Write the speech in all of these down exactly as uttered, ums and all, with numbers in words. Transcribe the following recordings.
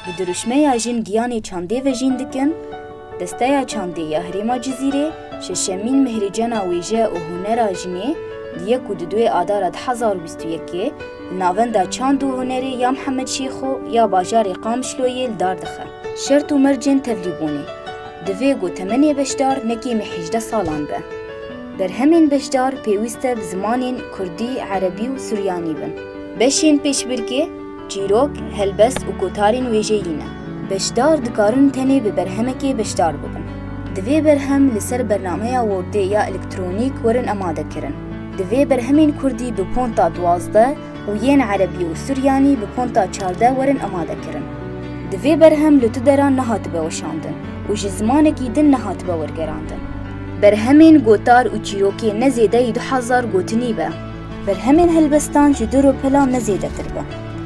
Di dirûşmeya Jin Giyanê Çandê ve jîn dikin, Desteya Çandê ya Herêma Cizîrê şeşemîn Mihrêcena Wêje û Hunera Jinê di yek û di duyê Adara du hezar û bîst û yekê li Navenda Çand û Hunerê ya Mihemed Şêxo ya bajarê Qamişloyê li dar dixe. Şert û mercên tevlîbûnê: divê ku temenê beşdar ne kêmî hejdeh salan be. Berhemên beşdar pêwîst e bi zimanên kurdî, erebî û suryanî bin. Beşên pêşbirkê: çîrok, helbest û gotarên wêjeyî ne. Beşdar dikarin tenê bi berhemekê beşdar bibin. Divê berhem li ser bernameya Wordê ya elektronîk werin amadekirin. Divê berhemên kurdî bi ponta duwazdeh û yên erebî û suryanî bi ponta çardeh werin amadekirin. Divê berhem li tu deran nehatibe weşandin û ji zimanekî din nehatibe wergerandin. Berhemên gotar û çîrokê ne zêdeyî du hezar gotinî be. Berhemên helbestan ji du rûpelan ne zêdetir be.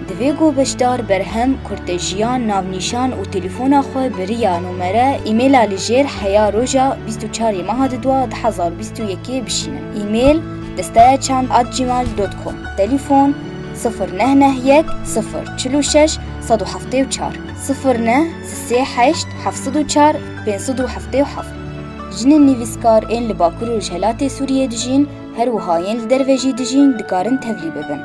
Divê ku beşdar berhem, kurtejiyan, navnîşan û telefona xwe bi riya numere îmêla li jêr heya roja bîst û çarê meha dudwa du hezar bîst û yekê bişînin. Îmêl: desteyaçand at gmail dot com. Telefon: sifir neh neh yek sifir çil û şeş sed û heftê û çar, sifir neh sê sê heşt heft sed û çar pênc sed û heftê û heft. Jinên nivîskar ên li Bakur û Rojhelatê Sûriyê dijîn, her wiha yên li derve jî dijîn, dikarin tevlî bibin.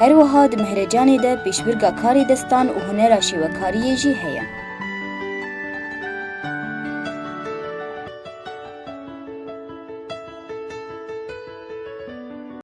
Her wiha di Mihrecanê de pêşbirka karê destan û hunera şêwekariyê jî heye.